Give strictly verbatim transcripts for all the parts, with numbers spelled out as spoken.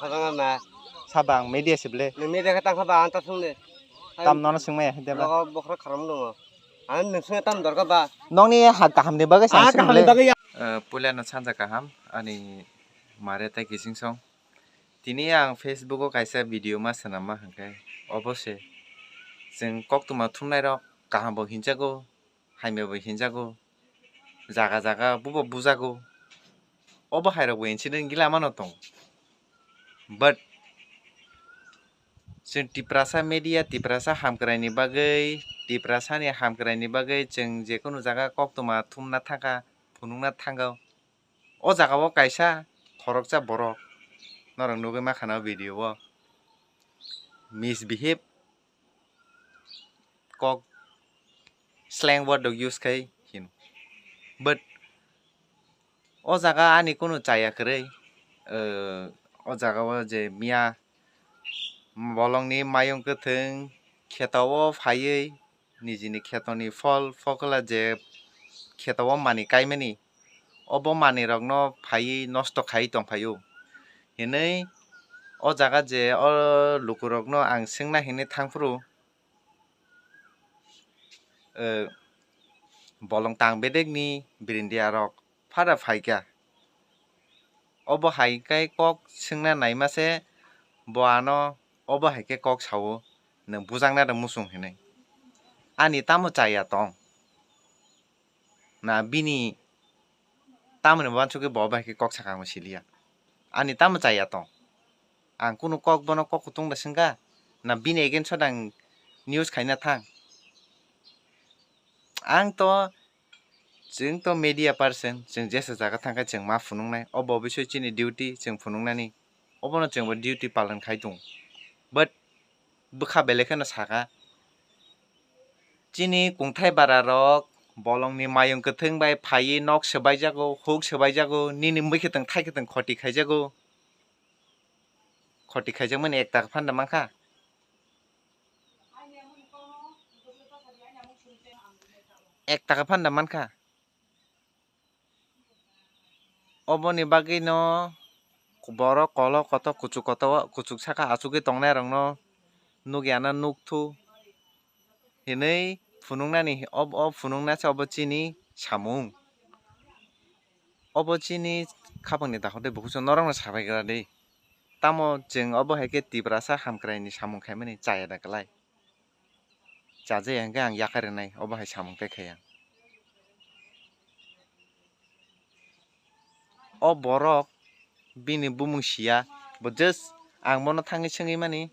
Khajang na. Saba ang media sible. Nwng media khe tangkha ba ang ta sung de. Tam nono sung maya hide ba. Logo bokhra kharam dongo. Ang nwng sung tam dorkar ba. Nokni ha kaham ni bagwi sa sung kaham ni le. Bagwi ya. Eh, puila no sanja kaham ani mare tai kising song. Tini ang Facebook o kaisa video ma swnam ma hwnkhe obo se chwng koktwma thumnai rok kaham bo hinjago. Hamya bo hinjago, jaga jaga bubo bujago. Obo hai rok bo incident gila mano tong. But chwng Tiprasa media, Tiprasa hamkrai ni bagwi, Tiprasa ni hamkrai ni bagwi chwng jekunu jaga koktwma thumna thangkha, phunukna thangkha. O jaga o kaisa khoroksa borok norok nugwi mankha na o video o misbehave kok slang word rok use khai hino. But o jaga ani kunu chaya kwrwi, eh, o jaga o je miya bolongni mayung kwthwng kheto o phaiwi nijini khetoni phol phokla je kheto o mani kaimani, obo manwi rokno phaiwi nosto khai tongphaio hinwi o jaga je o lukurokno ang swngna hinwi thangphuru, eh, bolong tang bedekni birindia rok phada phaikha. Obo hai khe kok swngna naima se bo ano obo hai khe kok sao, nwng bujakna da muchung hinwi. Ani tamo chaya tong? Na bini tamoni uansukhe bo bai khe kok sakha ang siliya. Ani tamo chaya tong? Ang kunu kok bono kok kutung da swngkha? Na bini against o da ang news khaina thang? Ang to, chwng to media person, chwng jesa jaga thangkhe chwng ma phunuknai. Obo obviously chini duty, chwng phunuknani. Obono chwngbo duty palan khai tongo. But bwkha belai kheno sakha. Chini kungthai bara rok bolongni mayung kwthwng bai phaiwi nok swbaijago, huk swbaijago, nini mui kwthwng thai kwthwng khoti khaijago. Khoti khaijakmani ek taka phanda mankha. Ek taka phanda mankha. Oboni bagwino borok kolok kotor kuchuk kotor kuchuk saka achugwi tongnai rokno nukya no nukthuk hinwi phunuknani, o, o phunuknase obo chini samung. Obo chini khapangni dakhok tei bukhuksa norokno sabai gra di. Tamo chwng obo hai khe Tiprasa hamkraini samung khaimani chaya da kwlai. Chajaya hwnkhe ang yakarwi nai, obo hai samung tei khaiya. O borok bini bumung siya, bo just ang bono thangwi swngwi mani.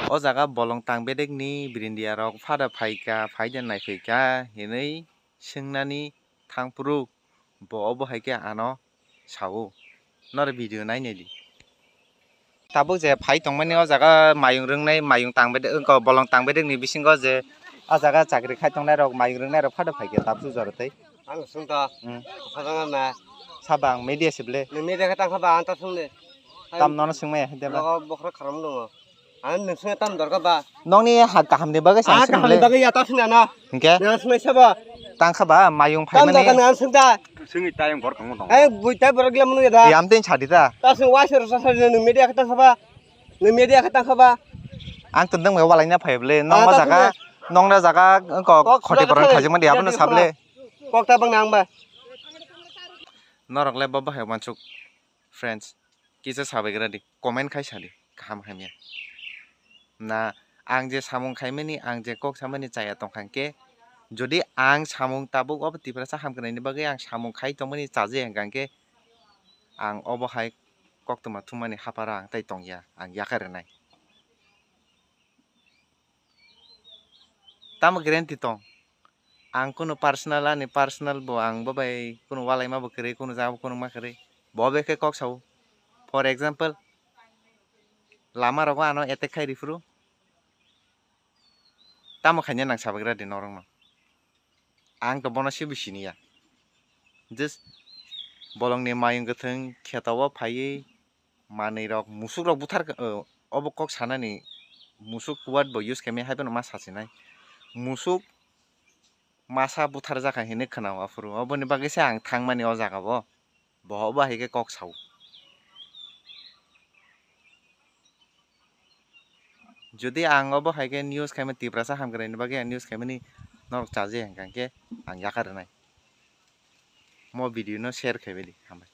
O jaga bolong tang bedekni birindia rok phada phaikha, phaida naiphaikha hinwi swngnani thangphuru bo obo hai khe ano sao. Noro video nai naidi. Tabuk je phai tongmani o jaga mayung rwngnai, mayung tang bedek, wngkha bolong tang bedekni bisingo je a jaga chakri khai tongnai rok, mayung rwngnai rok phado phaikhe tabuk jora tei. Ang swngkha. Hmm. Khajang na. Saba ang media sible. Nwng media khe tangkha ba ang ta swngde. Tam nono swngmaya hwnkhe ba. Logo bokhra kharam dongo. Ang nwng swngya tam dorkar ba. Nokni ha kaham ni bagwi sa swng le. Kaham ni bagwi ya ta swngya na. Hwnkhe? Nwng swngmai sabo. Tangkha ba mayung phaimani. Tam dorkar nwng swngda. Swngwi tayong borok tongmo tongo. Ai bui tai borok gila munu ya da. Yam tin sadi ta. Ta swng wai sir sa sa nwng media khe tangkha ba. Nwng media khe tangkha ba. Ang tundang mai walai na phai ble. Nokma jaga, nokna jaga ko khoti borok khajima di abono sable. Kok ta bang nang ba. Norok le bo bahai wansuk friends. Kisa sabai gra di, comment khai sadi, kaham hamya. Na, ang je samung khaimani, ang je kok samani chaya tongkha hwnkhe, jodi ang samung tabuk obo Tiprasa hamkrai ni bagwi ang samung khai tongmani chaji hwnkha hwnkhe, ang obo hai koktwma thumani hapharo ang tai tongya, ang yakarwi nai. Tamo guarantee tong? Ang kunu personal, ani personal bo ang bo bai kunu walaima bo kwrwi, kunu jaga bo kunu ma kwrwi. Bo bai khe kok sao. For example, lama rogo ano attack khai rifru. Tamo khaina nang sabagra di norokno. Ang to bono sibo siniya. Just bolongni mayung kwthwng kheto o phaiwi manwi rok, musuk rok buthar, o, obo kok sanani musuk word bo use khaimani hai phano ma sachinai. Musuk masa buthar jakha hinwi khwnao aphuru. Oboni bagwi se ang thangmani o jaga o. Bo obo hai khe kok sao. Jodi ang obo hai khe news khaima Tiprasa hamkrai ni bagwi ang news khaimani norok chaje hwnkha khe ang yakar rwnai. Mo video no share khaibai di, hambai.